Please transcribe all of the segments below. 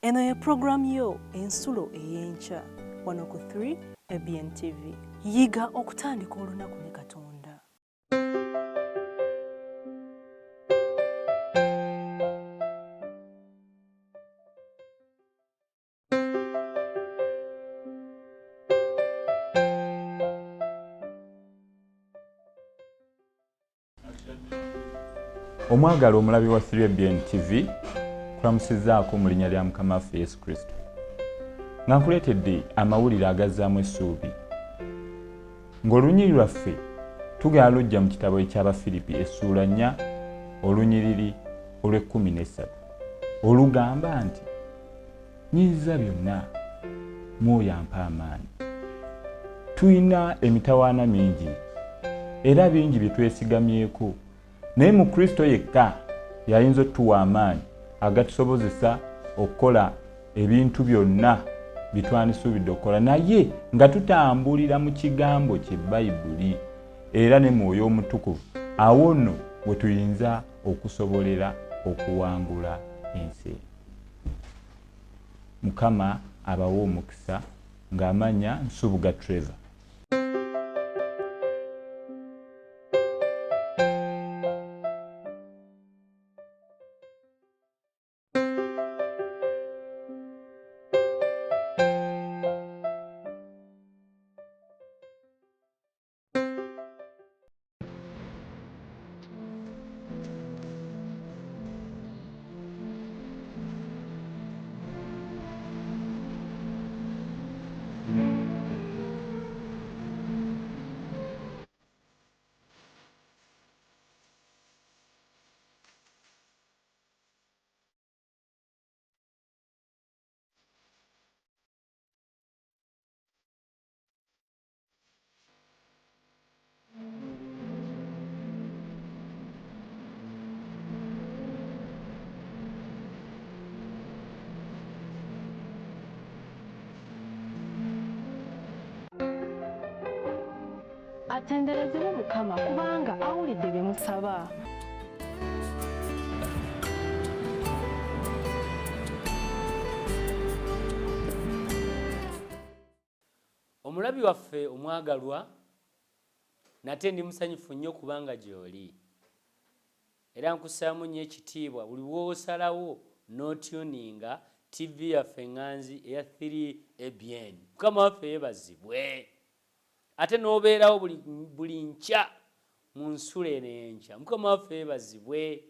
Eno ye pulogulaamu yo Ensulo ey'Enkya wano ku 3 ABN TV. Yiga okutandika olunaku ne Katonda. Omwagala omulabi wa 3BN TV, kulamusizaako mu linnya lya Mukama waffe Yesu Kristo, nga nkuleetedde amawulire agazzaamu essuubi ng'olunyiriri lwaffe tugenda lujja mu kitabo eky'Abafiripi essuula 4 olunyiriri olw'ekkumi n'essatu olugamba nti, Nyinza byonna mwoyo ampa amaanyi. Tulina emitawaana mingi era bingi bye twesigamyeko, naye mu Kristo yekka y'ayinza otuwa amaanyi agatusobozesa okukola ebintu byonna bye twandisuubidde okukola, naye nga tutambulira mu kigambo kye Bayibuli era ne Mwoyo Omutukuvu. Awo nno we tuyinza okusobolera okuwangula ensi eno. Mukama abawe omukisa ng'amanya Nsubuga Trevor. Atenderezebwe Mukama kubanga awulidde bye musaba. Omulabi waffe omwagalwa, nate ndi musanyufu nnyo kubanga gy'oli. Era nkussaamu nnyo ekitiibwa buli lw'osalawo n'otuninga TV yaffe eŋŋanzi eya 3ABN. Mukama waffe yeebazibwe. Ate n'obeerawo buli, buli nkya mu nsulo eno ey'enkya. Mukama waffe yeebazibwe.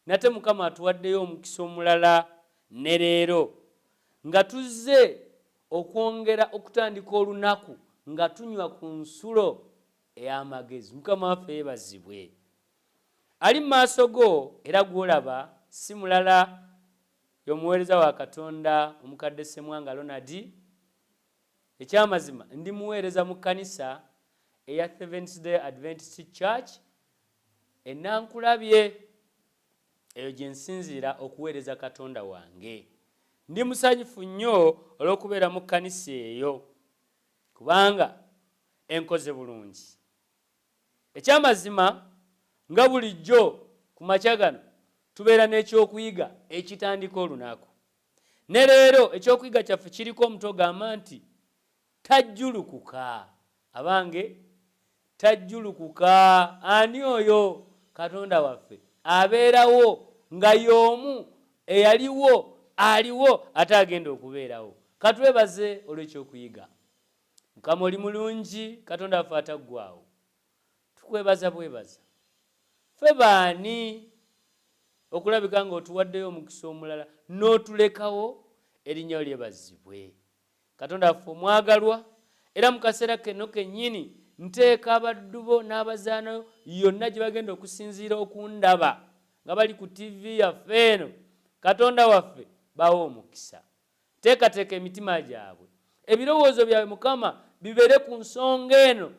Nate Mukama atuwaddeyo omukisa omulala ne leero nga tuzze okwongera okutandika olunaku nga tunywa ku nsulo ey'amagezi. Mukama waffe yeebazibwe. Ali mu maaso go era gw'olaba si mulala y'omuweereza wa Katonda omukadde Ssemwanga Ronald. Ekyamazima ndi muweereza mu kkanisa eya Seventh Day Adventist Church e Nankulabye. Eyo gye nsinziira okuweereza Katonda wange. Ndi musanyufu nnyo olw'okubeera mu kkanisa eyo kubanga enkoze bulungi. Ekyamazima nga bulijjo ku makya gano tubeera n'ekyokuyiga ekitandika olunaku. Ne leero ekyokuyiga kyaffe kiriko omutwe ogamba nti Tajjulukuka. Abange, tajjulukuka. Ani oyo? Katonda waffe abeerawo nga y'omu eyaliwo, aliwo, ate agenda okubeerawo. Katwebaze olw'ekyokuyiga. Mukama oli mulungi, Katonda waffe ataggwaawo. Tukwebaza bwebaza. Ffe baani okulabika ng'otuwaddeyo omukisa omulala n'otulekawo? Erinnya lyo lyebazibwe. Katonda waffe omwagalwa, era mu kaseera keno kennyini nteeka abaddu bo n'abazaana yonna gye bagenda okusinziira okundaba nga bali ku ttivi yaffe eno. Katonda waffe, bawe omukisa. Teekateeka emitima gyabwe, ebirowoozo byabwe, Mukama, bibeere ku nsonga eno,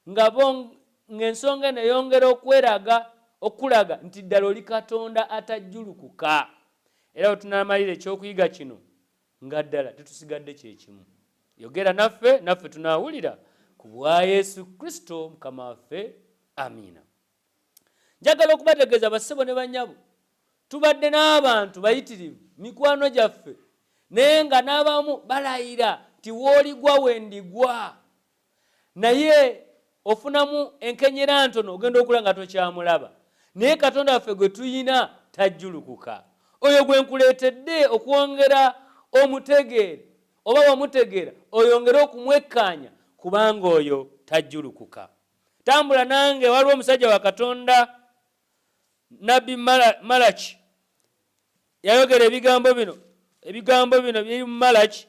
nga bo ng'ensonga eno eyongera okweraga, okulaga nti ddala oli Katonda atajjulukuka. Era bwe tunaamalira ekyokuyiga kino, Nga ddala tetusigadde kye kimu. Yogera naffe, naffe tunaawulira, ku bwa Yesu Kristo Mukama waffe. Amiina. Njagala okubategeeza bassebo ne bannyabo, tubadde n'abantu bayitirivu, mikwano gyaffe, Naye nga n'abamu balayira nti w'oligwa wendigwa, naye ofunamu enkenyera ntono ogenda okula nga tokyamulaba. Naye Katonda waffe gwe tuyina tajjulukuka. Oyo gwe nkuleetedde okwongera omutegeere, oba wamutegeera oyongere okumwekkaanya, kubanga oyo tajjulukuka. Tambula nange, waliwo omusajja wa Katonda Nabbi Malaki yayogera ebigambo bino. Ebigambo bino biri mu Malaki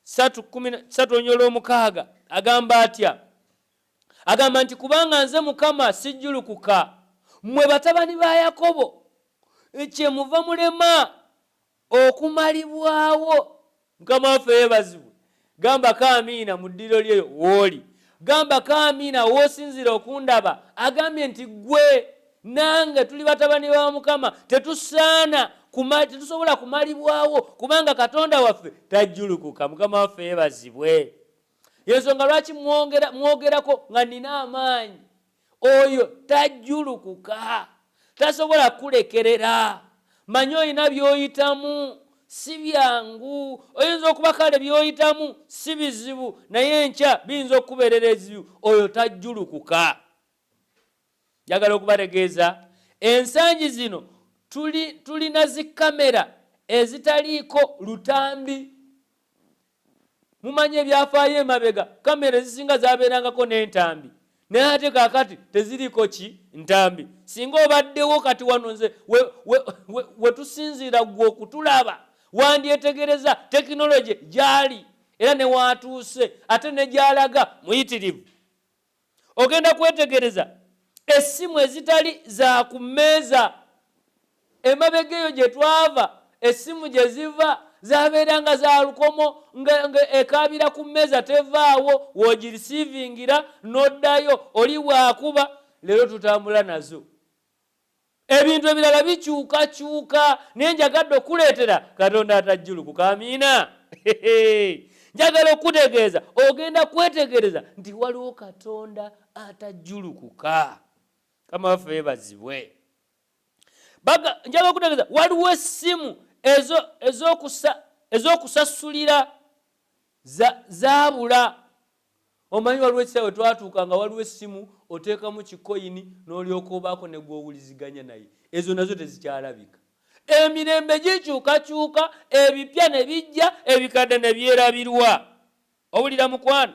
3:16. Agamba atya? Agamba nti, kubanga nze Mukama sijjulukuka, mmwe batabani ba Yakobo kyemuva mulema okumalibwawo. Mukama waffe yeebazibwe. Gambako amiina mu ddiro lyeyo wooli, gambako amiina w'osinziira okundaba. Agambye nti ggwe nange tuli batabani ba Mukama, tetusaana, tetusobola kumalibwawo, kubanga Katonda waffe tajjulukuka. Mukama waffe yeebazibwe. Yensonga lwaki mwogerako nga nina amaanyi. Oyo tajjulukuka, tasobola kukulekerera. Manyi olina by'oyitamu, si byangu. Oyinza okuba kale by'oyitamu si bizibu, naye enkya biyinza okukubeerera ezibu. Oyo tajjulukuka. Njagala okubategeeza ensangi zino tulina zi kamera ezitaliiko lutambi. Mumanyi ebyafaayo emabega kamera ezisinga zabeerangako n'entambi, naye ate kaakati teziriiko ki ntambi. Singa obaddewo kati wano nze we tusinziira ggwe okutulaba, wandyetegereza tekinologi gy'ali era ne waatuuse ate ne gy'alaga muyitirivu. Ogenda kwetegereza essimu ezitali za ku mmeeza. Emabega eyo gye twava essimu gye ziva zabeeranga za lukomo, nga ekaabira ku mmeeza tevaawo, w'ogirisiivingira n'oddayo oli bw'akuba. Leero tutambula nazo. Ebintu ebirala bikyukakyuka, naye njagadde okukuleetera Katonda atajjulukuka. Amiina. Njagala okukutegeeza, ogenda kwetegereza nti waliwo Katonda atajjulukuka. Mukama waffe yeebazibwe. Njagala okutegeeza waliwo essimu ez'okusasulira zaabula. Omanyi waliwo ekiseera we twatuuka nga waliwo essimu oteekamu kikoyini n'olyoka obaako ne gw'owuliziganya naye. Ezo nazo tezikyalabika. Emirembe gikyukakyuka, ebipya ne bijja, ebikadde ne byerabirwa. Owulira mukwano?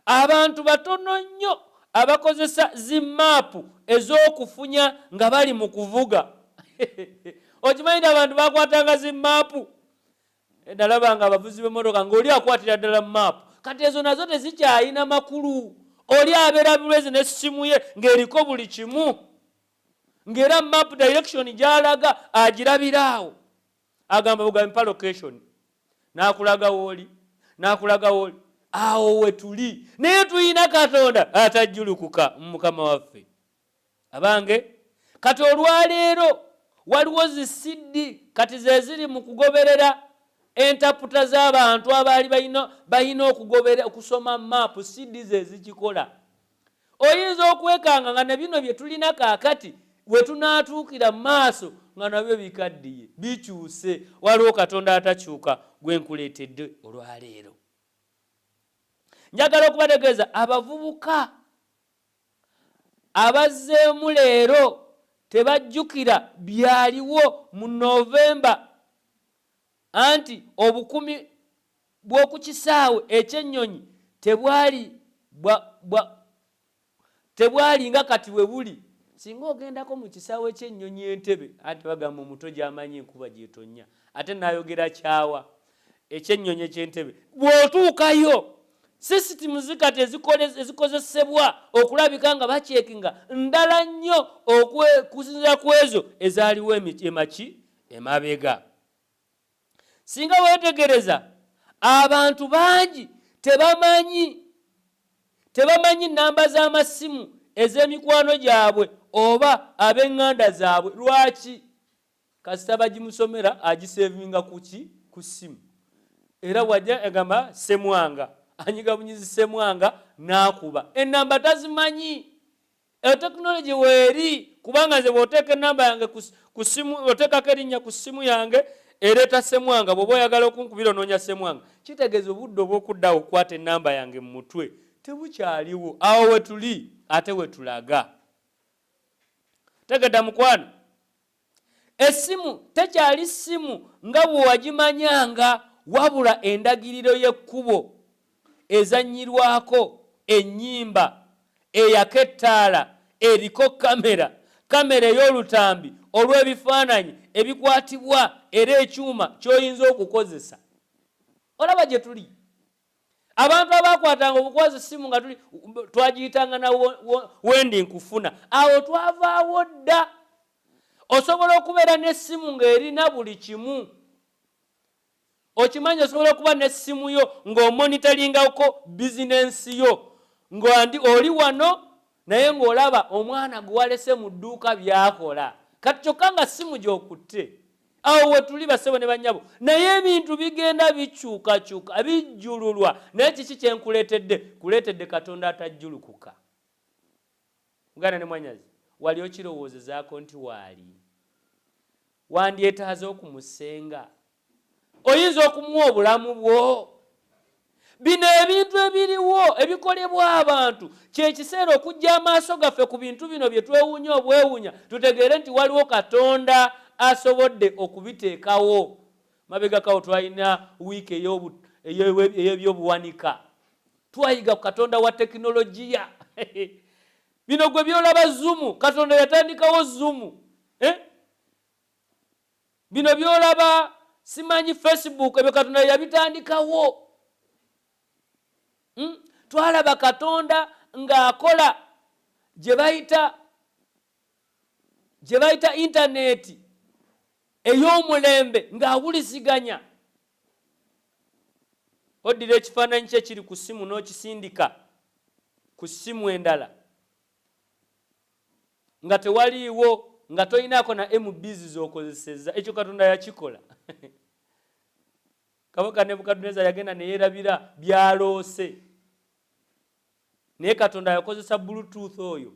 Abantu batono nnyo abakozesa zi maapu ez'okufunya nga bali mu kuvuga. Okimanyi nti abantu bakwatanga zi maapu? Nalaba nga abavuzi b'emmotoka ng'oli akwatira ddala maapu. Kati ezo nazo tezikyalina makulu. Oli abeera bulwezi n'essimu ye ng'eriko buli kimu, ng'era map direction gy'alaga agirabira awo. Agamba bugambi mpa location, n'akulaga w'oli, n'akulaga w'oli. Awo we tuli, naye tulina Katonda atajjulukuka mu Mukama waffe. Abange, kati olwaleero waliwo zi CD kati ze ziri mu kugoberera entaputa z'abantu abaali balina okugobera okusoma maapu. CD ze zikikola. Oyinza okwekanga nga ne bino bye tulina kaakati we tunaatuukira mu maaso nga nabyo bikaddiye, bikyuse. Waliwo Katonda atakyuka gwe nkuleetedde olwaleero. Njagala okubategeeza abavubuka abazzeemu leero tebajjukira byaliwo mu Novemba anti obukumi bw'oku kisaawe eky'ennyonyi tebwali tebwali nga kati bwe buli. Singa ogendako mu kisaawe ky'ennyonyi Entebbe, anti bagamba omuto gy'amanyi enkuba gy'etonnya, ate n'ayogera kyawa eky'ennyonyi eky'Entebbe. Bw'otuukayo sisitimu kati ezikozesebwa okulabika nga bakyekinga ndala nnyo okusinziira ku ezo ezaaliwo emaki emabega. Singa weetegereza abantu bangi tebamanyi nnamba z'amasimu ez'emikwano gyabwe oba ab'eŋŋanda zaabwe. Lwaki? Kasita bagimusomera agisevinga kuki? Ku ssimu. Era wajja egamba Ssemwanga, anyiga bunyizi Ssemwanga n'akuba ennamba tazimanyi. Eyo tekinologi weeri. Kubanga nze bw'oteeka ennamba yange ku ssimu, oteekako erinnya ku ssimu yange ereeta Ssemwanga. Bw'oba oyagala okunkubira onoonya Ssemwanga, kitegeeza obudde obw'okuddawo okukwata ennamba yange mu mutwe tebukyaliwo. Awo we tuli ate we tulaga. Tegedda mukwano, essimu tekyali ssimu nga bwe wagimanyanga, wabula endagiriro y'ekkubo ezannyirwako ennyimba, eyaka ettaala, eriko kamera, kamera ey'olutambi olw'ebifaananyi ebikwatibwa, era ekyuma ky'oyinza okukozesa. Olaba gye tuli, abantu abakwatanga obukwasi essimu nga tuli twagiyitanga na wendi nkufuna, awo twavaawo dda. Osobola okubeera n'essimu ng'erina buli kimu. Okimanyi osobola okuba n'essimu yo ng'omonitaringako bizinensi yo, ng'andi oli wano naye ng'olaba omwana gwe walese mu dduuka by'akola kati, kyokka nga ssimu gy'okutte. Awo we tuli, bassebo ne bannyabo. Naye ebintu bigenda bikyukakyuka, bijjululwa. Naye kiki kyenkuleetedde? Kuleetedde Katonda atajjulukuka. Muganda ne mwanyazi, wali okirowoozezaako nti waali wandyetaaze okumusenga? Oyinza okumuwa obulamu bwo? Bino ebintu ebiriwo ebikolebwa abantu, kyekiseera okujja amaaso gaffe ku bintu bino bye twewuunya obwewuunya, tutegeere nti waliwo Katonda asobodde okubiteekawo. Mabegakawo twalina wiiki ey'ebyobuwanika, twayiga ku Katonda wa tekinologiya. Bino gwe byolaba Zoom, Katonda yatandikawo Zoom, eh? Bino byolaba simanyi Facebook, ebyo Katonda yabitandikawo. Twalaba Katonda ng'akola gye bayita intaneti ey'omulembe, ng'awuliziganya. Oddira ekifaananyi kye kiri ku ssimu n'okisindika ku ssimu endala nga tewaliiwo, nga tolinaako na MBs z'okozesezza. Ekyo Katonda yakikola. Kabaka Nebukaduneza yagenda neyeerabira byaloose, naye Katonda yakozesa Bluetooth oyo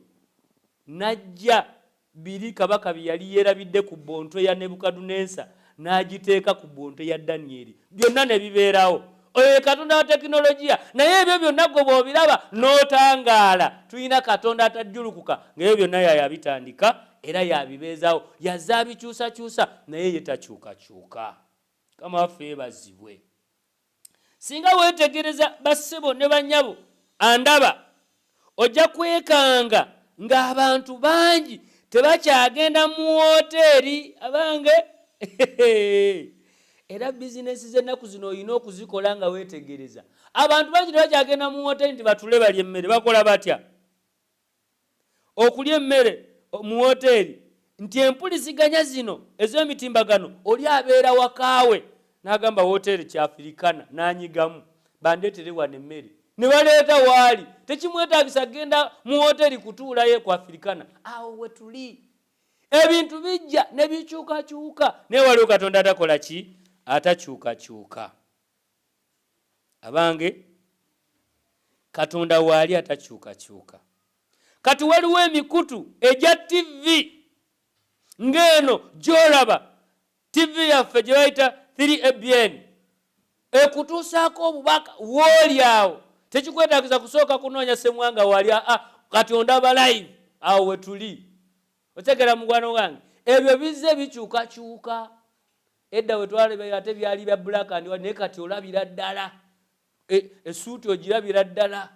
najja biri kabaka bye yali yeerabidde ku bontwe ya Nebukadunesa n'agiteeka ku bontwe ya Danyeri, byonna ne bibeerawo. Oyo ye Katonda wa tekinologiya. Naye ebyo byonna gwe bw'obiraba n'otangaala, tulina Katonda atajjulukuka, ng'ebyo byonna yayabitandika era yabibeezaawo, yazze abikyusakyusa, naye ye takyukakyuka. Mukama waffe yeebazibwe. Singa weetegereza, bassebo ne bannyabo andaba, ojja kwekanga ng'abantu bangi tebakyagenda mu woteeri. Abange, era bizinesi z'ennaku zino olina okuzikola nga weetegereza. Abantu bangi tebakyagenda mu woteeri nti batule balya emmere. Bakola batya okulya emmere mu woteeri? Nti empuliziganya zino ez'emitimbagano, oli abeera wakaawe n'agamba woteeri kyafirikana, n'anyigamu bandeetere wano emmere, ne baleeta waali. Tekimwetaagisa kugenda mu woteeri kutuulayo ku Afirikana. Awo we tuli, ebintu bijja ne bikyukakyuka, naye waliwo Katonda atakola ki? Atakyukakyuka. Abange, Katonda waali atakyukakyuka. Kati waliwo emikutu egya TV ng'eno gy'olaba, TV yaffe gye bayita 3 ABN, ekutuusaako obubaka wooli awo. Tekikwetaagisa kusooka kunoonya Ssemwanga wali aa, kati ondaba live. Awo we tuli. Otegera mukwano wange, ebyo bizze bikyukakyuka. Edda we twalaba ate byali bya black and white, naye kati olabira ddala esuuti, ogirabira ddala.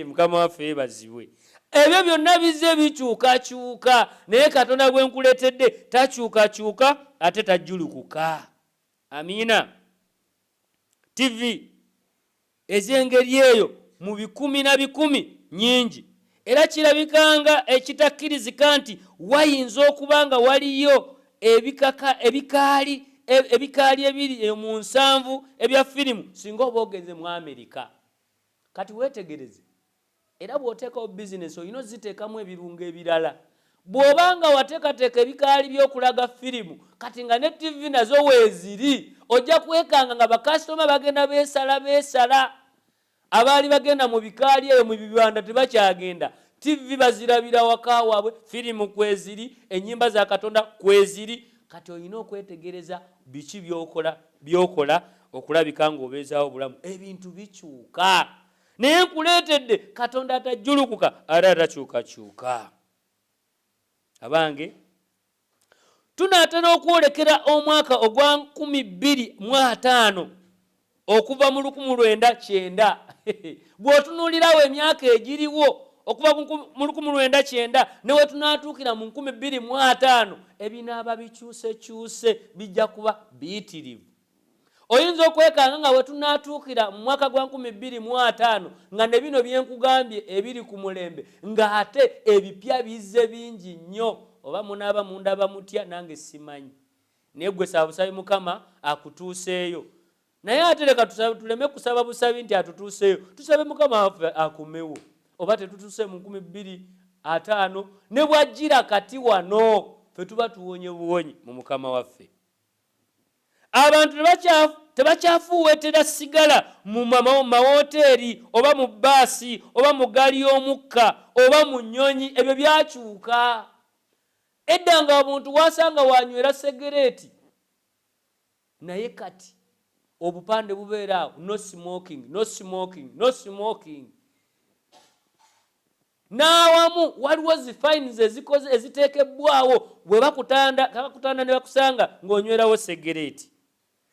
Mukama waffe yeebazibwe. Ebyo byonna bizze bikyukakyuka, naye Katonda gwe nkuleetedde takyukakyuka ate tajjulukuka. Amiina. TV ez'engeri eyo mu bikumi na bikumi nyingi, era kirabikanga ekitakkirizika nti wayinza okuba nga waliyo ebikaali ebiri mu 70 ebya firimu singa oba ogenze mu Amerika. Kati weetegereze, era bw'oteekawo bizinesi olina oziteekamu ebirungo ebirala. Bw'oba nga wateekateeka ebikaali by'okulaga firimu, kati nga ne TV nazo weeziri, ojja kwekanga nga bakasitoma bagenda beesala beesala. Abaali bagenda mu bikaali eyo mu bibanda tebakyagenda. Ttivi bazirabira waka waabwe, firimu kweziri, ennyimba za Katonda kweziri. Kati olina okwetegereza biki byokola byokola okulabika ng'obeezaawo obulamu. Ebintu bikyuka, naye nkuleetedde Katonda atajjulukuka ate atakyukakyuka. Abange, tunaatera okwolekera omwaka ogwa 2050 okuva mu 1990. Bw'otunuulirawo emyaka egiriwo okuva mu 1990 ne we tunaatuukira mu 2050, ebinaaba bikyusekyuse bijja kuba biyitirivu. Oyinza okwekanga nga we tunaatuukira mu mwaka gwa 2050 nga ne bino bye nkugambye ebiri ku mulembe ng'ate ebipya bizze bingi nnyo. Oba munaaba mundaba mutya nange simanyi, naye ggwe saba busabi Mukama akutuuseeyo. Naye ate leka tuleme kusaba busabi nti atutuuseeyo, tusabe Mukama waffe akomewo. Oba tetutuuse mu 2050, ne bw'ajjira kati wano ffe tuba tuwonye buwonyi mu Mukama waffe. Abantu tebakyafuuweetera sigala mu mawoteeri oba mu bbaasi oba mu ggaali y'omukka oba mu nnyonyi. Ebyo byakyuka. Edda nga omuntu wasanga wanywera segereeti, naye kati obupande bubeera awo, no smoking, no smoking, no smoking. N'awamu waliwo zi fines ezikoze eziteekebbwawo bwe bakutanda, bakutanda ne bakusanga ng'onywerawo segereeti,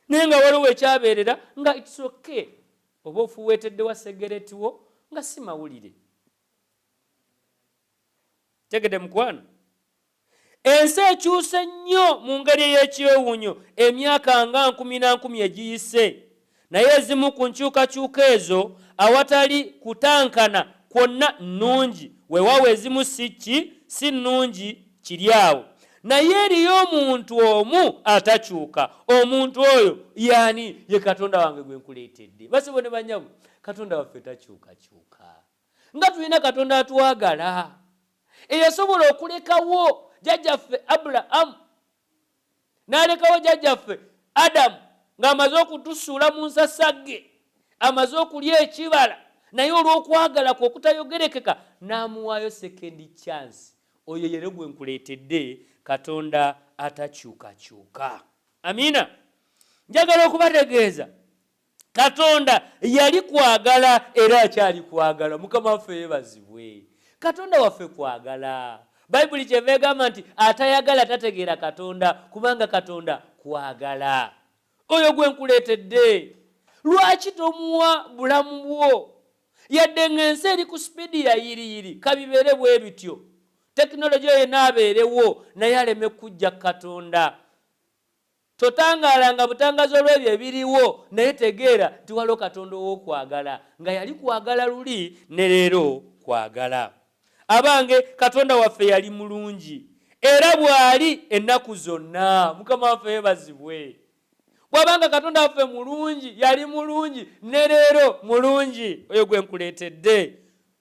naye nga waliwo ekyabeerera nga it's okay, oba ofuweeteddewa segereeti wo nga si mawulire. Tegedde mukwano, ensi ekyuse nnyo mu ngeri ey'ekyewuunyo emyaka nga nkumi na nkumi egiyise, naye ezimu ku nkyukakyuka ezo awatali kutankana kwonna nnungi, weewaawo ezimu si ki si nnungi kiri awo. Naye eriyo omuntu omu atakyuka. Omuntu oyo yaani? Ye Katonda wange gwe nkuleetedde. Basebo ne banyabo, Katonda waffe takyukakyuka. Nga tulina Katonda atwagala eyasobola okulekawo jjajjaffe Abulaamu n'alekawo jjajjaffe Adamu ng'amaze okutusuula mu nsasagge, amaze okulya ekibala, naye olw'okwagala kwe okutayogerekeka n'amuwaayo second chance. Oyo yero gwe nkuleetedde, Katonda atakyukakyuka. Amiina. Njagala okubategeeza, Katonda yali kwagala era akyali kwagala. Mukama waffe yeebazibwe. Katonda waffe kwagala. Bayibuli kyeva egamba nti atayagala tategeera Katonda, kubanga Katonda kwagala. Oyo gwe nkuleetedde, lwaki tomuwa bulamu bwo? Yadde ng'ensi eri ku sipiidi ya yiriyiri, kabibeere bwe bityo, tekinologiya yenna abeerewo, naye aleme kujja Katonda. Totangaalanga butangazi olw'ebyo ebiriwo, naye tegeera nti waliwo Katonda ow'okwagala, nga yali kwagala luli ne leero kwagala. Abange, Katonda waffe yali mulungi era bw'ali ennaku zonna. Mukama waffe yeebazibwe. Bw'abanga Katonda waffe mulungi, yali mulungi ne leero mulungi. Oyo gwe nkuleetedde,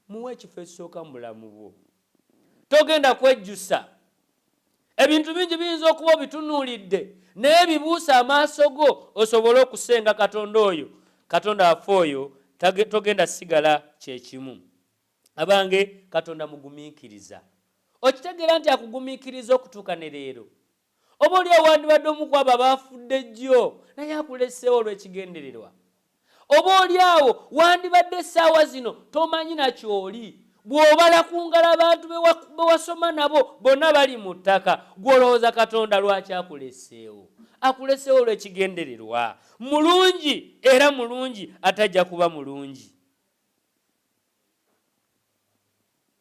muwe ekifo ekisooka mu bulamu bwo. Togenda kwejjusa. Ebintu bingi biyinza okuba obitunuulidde, naye bibuuse amaaso go osobole okusenga Katonda oyo. Katonda waffe oyo togenda sigala kyekimu. Abange, Katonda mugumiikiriza. Okitegeera nti akugumiikiriza okutuuka ne leero. Oba oli awandibadde omu ku abo abaafudde jjo, naye akuleseewo olw'ekigendererwa. Oba oli awo wandibadde essaawa zino tomanyi na ky'oli. Bw'obala ku ngalo abantu be wasoma nabo bonna bali mu ttaka, ggwe olowooza Katonda lwaki akuleseewo? Akuleseewo olw'ekigendererwa. Mulungi era mulungi ate ajja kuba mulungi.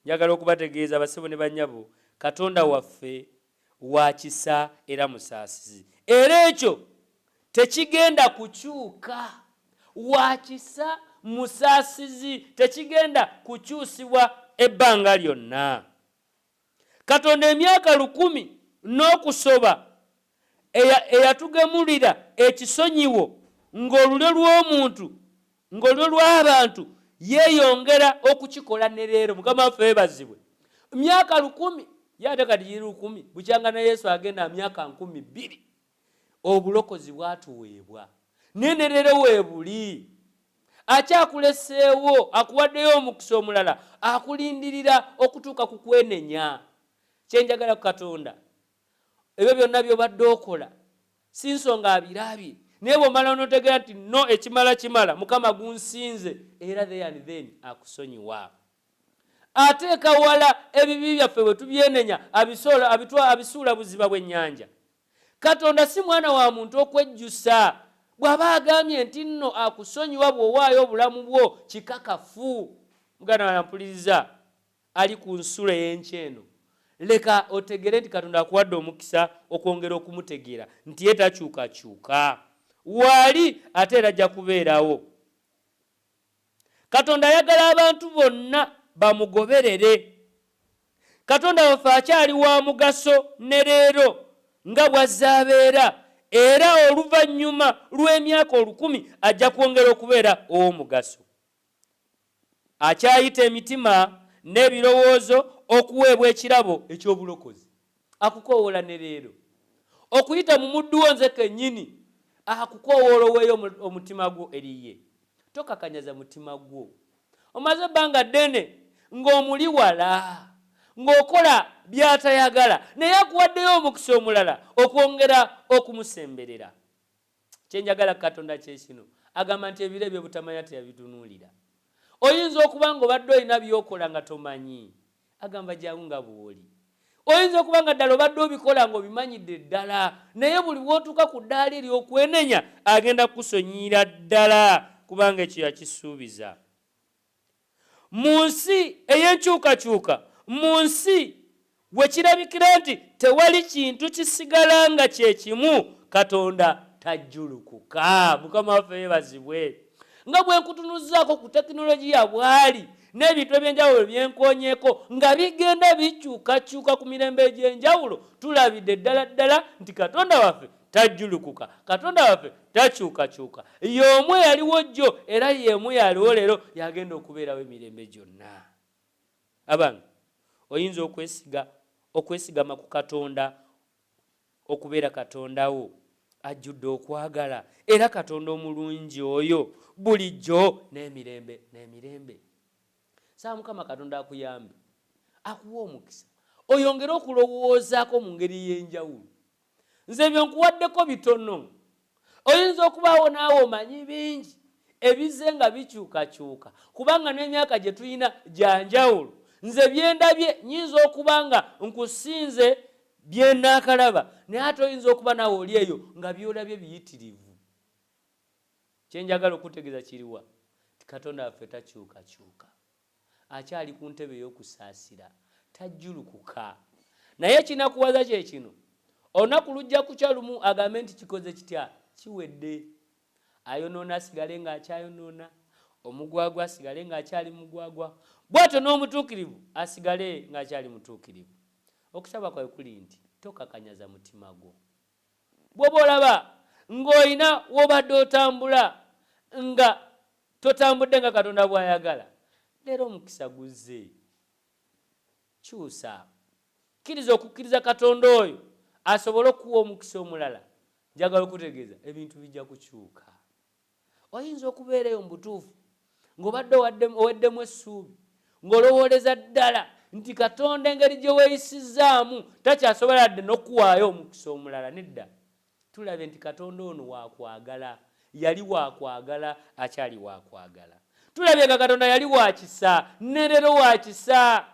Njagala okubategeeza bassebo ne bannyabo, Katonda waffe wa kisa era musaasizi, era ekyo tekigenda kukyuka. Wa kisa, musaasizi, tekigenda kukyusibwa ebbanga lyonna. Katonda emyaka 1000 n'okusoba eyatugemulira ekisonyiwo ng'olulyo lw'omuntu, ng'olulyo lw'abantu, yeeyongera okukikola ne leero. Mukama waffe yeebazibwe. Myaka 1000, ye ate kati giri 1000, bukyanga ne Yesu agenda myaka 2000. Obulokozi bwatuweebwa, naye ne leero weebuli. Akyakuleseewo, akuwaddeyo omukisa omulala, akulindirira okutuuka ku kwenenya. Kyenjagala ku Katonda, ebyo byonna by'obadde okola si nsonga, abirabye, naye bw'omala n'otegeera nti no, ekimala kimala, Mukama gunsinze, era there and then akusonyiwa. Ateeka wala ebibi byaffe bwe tubyenenya, abisuula buziba bw'ennyanja. Katonda si mwana wa muntu okwejjusa. Bw'aba agambye nti nno akusonyiwa bw'owaayo obulamu bwo, kikakafu. Muganda wange mpuliriza, ali ku nsulo ey'enkya eno, leka otegere nti Katonda akuwadde omukisa okwongera okumutegeera nti ye takyukakyuka, waali ate era ajja kubeerawo. Katonda ayagala abantu bonna bamugoberere. Katonda waffe akyali wa mugaso ne leero nga bw'azze abeera, era oluvannyuma lw'emyaka 1000 ajja kwongera okubeera ow'omugaso. Akyayita emitima n'ebirowoozo okuweebwa ekirabo eky'obulokozi. Akukoowoola ne leero okuyita mu muddu wo nze kennyini, akukoowoola oweeyo omutima gwo eri ye. Tokakanyaza mutima gwo. Omaze ebbanga ddene ng'omuli wala, ng'okola by'atayagala, naye akuwaddeyo omukisa omulala okwongera okumusemberera. Kyenjagala Katonda kye kino, agamba nti ebiro ebyobutamanya teyabitunuulira. Oyinza okuba nga obadde olina by'okola nga tomanyi, agamba jangu nga bw'oli. Oyinza okuba nga ddala obadde obikola ng'obimanyidde ddala, naye buli bw'otuuka ku ddaala ery'okwenenya agenda kukusonyiira ddala, kubanga ekyo yakisuubiza. Mu nsi ey'enkyukakyuka, mu nsi we kirabikira nti tewali kintu kisigala nga kye kimu, Katonda tajjulukuka. Mukama waffe yeebazibwe. Nga bwe nkutunuzzaako ku tekinologiya bw'ali n'ebintu eby'enjawulo byenkoonyeeko nga bigenda bikyukakyuka ku mirembe egy'enjawulo, tulabidde ddala ddala nti Katonda waffe tajjulukuka, Katonda waffe takyukakyuka. Y'omu eyaliwo jjo era y'emu yaliwo leero, yagenda okubeerawo emirembe gyonna. Abange, oyinza okwesiga okwesigama ku Katonda okubeera Katonda wo ajjudde okwagala era Katonda omulungi oyo bulijjo n'emirembe n'emirembe. Saba Mukama Katonda akuyambe, akuwe omukisa, oyongere okulowoozaako mu ngeri ey'enjawulo. Nze ebyo nkuwaddeko bitono. Oyinza okubaawo naawe omanyi bingi ebizze nga bikyukakyuka, kubanga n'emyaka gye tulina gya njawulo. Nze bye ndabye nnyinza okuba nga nkusinze bye nnaakalaba, naye ate oyinza okuba naawe oli eyo nga by'olabye biyitirivu. Kye njagala okukutegeeza kiriwa? Nti Katonda waffe takyukakyuka. Akyali ku ntebe ey'okusaasira, tajjulukuka. Naye ekinakuwaza kye kino, olunaku lujja kukya lumu agambe nti kikoze kitya? Kiwedde. Ayonoona asigale ng'akyayonoona, omugwagwa asigale ng'akyali mugwagwa, bw'atyo n'omutuukirivu asigale ng'akyali mutuukirivu. Okusaba kwawe kuli nti tokakanyaza mutima gwo. Bw'oba olaba ng'olina w'obadde otambula nga totambudde nga Katonda bw'ayagala, leero omukisa guzze. Kyusa. Kkiriza okukkiriza Katonda oyo asobole okukuwa omukisa omulala. Njagala okutegeeza, ebintu bijja kukyuka. Oyinza okubeera eyo mu butuufu ng'obadde oweddemu essuubi, ng'olowooleza ddala nti Katonda engeri gye weeyisizzaamu takyasobola yadde n'okukuwaayo omukisa omulala. Nedda. Tulabye nti Katonda ono wa kwagala, yali wa kwagala, akyali wa kwagala. Tulabye nga Katonda yali wa kisa, ne leero wa kisa.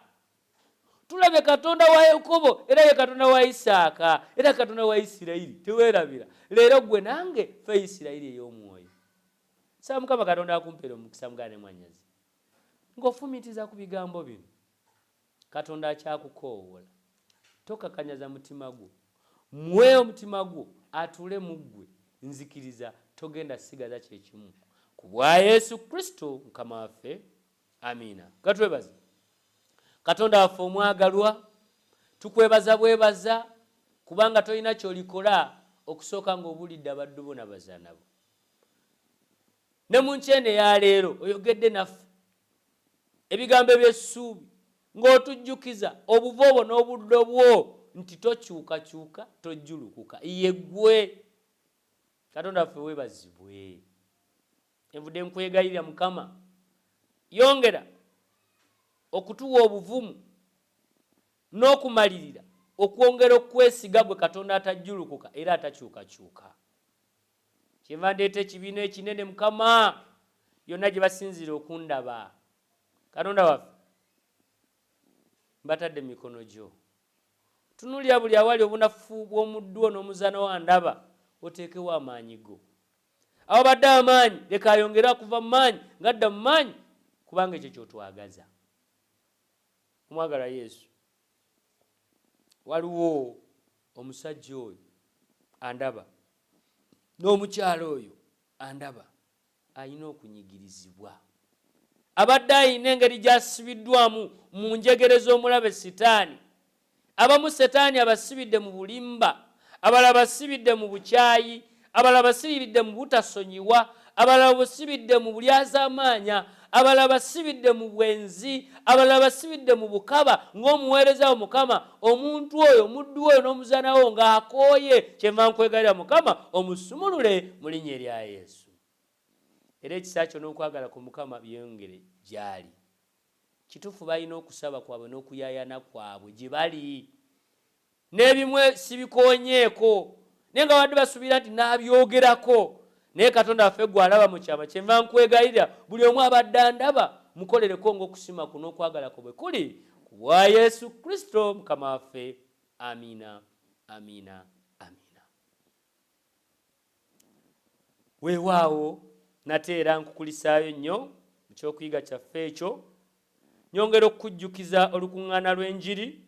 Tulabye Katonda wa Yakobo era ye Katonda wa Isaaka era Katonda wa Isirayiri. Teweerabira leero ggwe nange ffe Isirayiri ey'omwoyo. Saba Mukama Katonda akumpeere omukisa muganda ne mwannyinaze ng'ofumiitiriza ku bigambo bino. Katonda akyakukoowoola. Tokakanyaza mutima gwo. Muwe omutima gwo atuule mu ggwe. Nzikiriza togenda sigaza kye kimu. Ku bwa Yesu Kristo Mukama waffe. Amiina. Katwebaze Katonda waffe omwagalwa, tukwebaza bwebaza kubanga tolina ky'olikola okusooka ng'obuulidde abaddu bo n'abazaana bo. Ne mu nkya eno eya leero oyogedde naffe ebigambo eby'essuubi ng'otujjukiza obuvo bwo n'obuddo bwo nti tokyukakyuka, tojjulukuka. Ye ggwe Katonda waffe, weebazibwe. Envudde nkwegayirira Mukama, yongera okutuwa obuvumu n'okumalirira okwongera okwesiga gwe Katonda atajjulukuka era atakyukakyuka. Kyenva ndeeta ekibiina ekinene Mukama, yonna gye basinziira okundaba. Katonda waffe, mbatadde mu mikono gyo. Tunuulira buli awali obunafu bw'omuddu wo n'omuzaana wo andaba, oteekewo amaanyi go. Awabadde amaanyi, leka ayongere akuva mu maanyi ng'adda mu maanyi, kubanga ekyo ky'otwagaza. Omwagalwa Yesu, waliwo omusajja oyo andaba n'omukyala oyo andaba alina okunyigirizibwa. Abadde alina engeri gy'asibiddwamu mu njegere z'omulabe Sitaani. Abamu Setaani abasibidde mu bulimba, abalala abasibidde mu bukyayi, abalala abasibidde mu butasonyiwa, abalala abasibidde mu bulyazaamaanya, abalala abasibidde mu bwenzi, abalala abasibidde mu bukaba. Ng'omuweereza wo Mukama, omuntu oyo, omuddu oyo n'omuzaana wo ng'akooye, kyenva nkwegalira Mukama, omusumulule mu linnya erya Yesu. Era ekisa kyo n'okwagala ku Mukama byeyongere gy'ali. Kituufu balina okusaba kwabwe n'okuyayana kwabwe gye bali, n'ebimu sibikoonyeeko, naye nga babadde basuubira nti naabyogerako. Naye Katonda waffe gwe alaba mu kyama, kyenva nkwegayirira buli omu abadde andaba mukolereko ng'okusima ku n'okwagala kwo bwe kuli ku bwa Yesu Kristo Mukama waffe. Amiina, amiina, amiina. Weewaawo nate era nkukulisaayo nnyo mu ky'okuyiga kyaffe ekyo. Nyongera okukujjukiza olukuŋŋaana lw'enjiri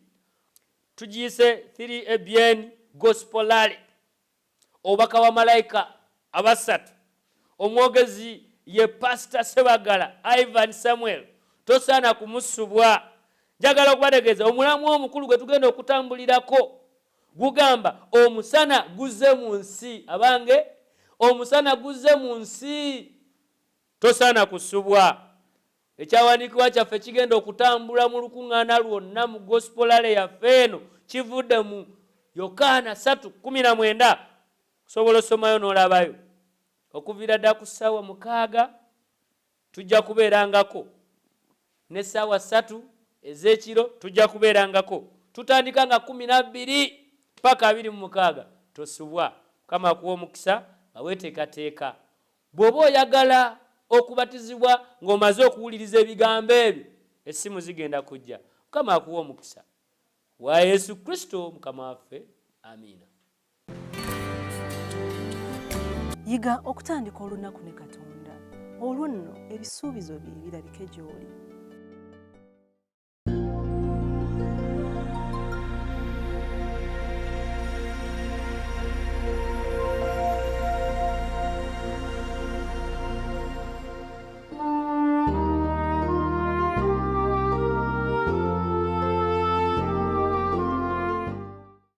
tugiyise 3 ABN Gospel Rally, obubaka bwa malayika abasatu. Omwogezi ye Pasita Sebagala Ivan Samuel, tosaana kumusubwa. Njagala okubategeeza omulamwa omukulu gwe tugenda okutambulirako gugamba omusana guzze mu nsi. Abange, omusana guzze mu nsi, tosaana kusubwa. Ekyawandiikibwa kyaffe kigenda okutambula mu lukuŋŋaana lwonna mu Gospel Rally yaffe eno kivudde mu Yokaana 3:19. Osobola osomayo n'olabayo. Okuviira ddala ku ssaawa 6 tujja kubeerangako, n'essaawa 3 ez'ekiro tujja kubeerangako. Tutandika nga 12 paka 26. Tosubwa. Mukama akuwa omukisa nga weeteekateeka. Bw'oba oyagala okubatizibwa ng'omaze okuwuliriza ebigambo ebyo, essimu zigenda kujja. Mukama akuwa omukisa wa Yesu Kristo Mukama waffe. Amiina. Yiga okutandika olunaku ne Katonda, olwo nno ebisuubizo bye birabike gy'oli.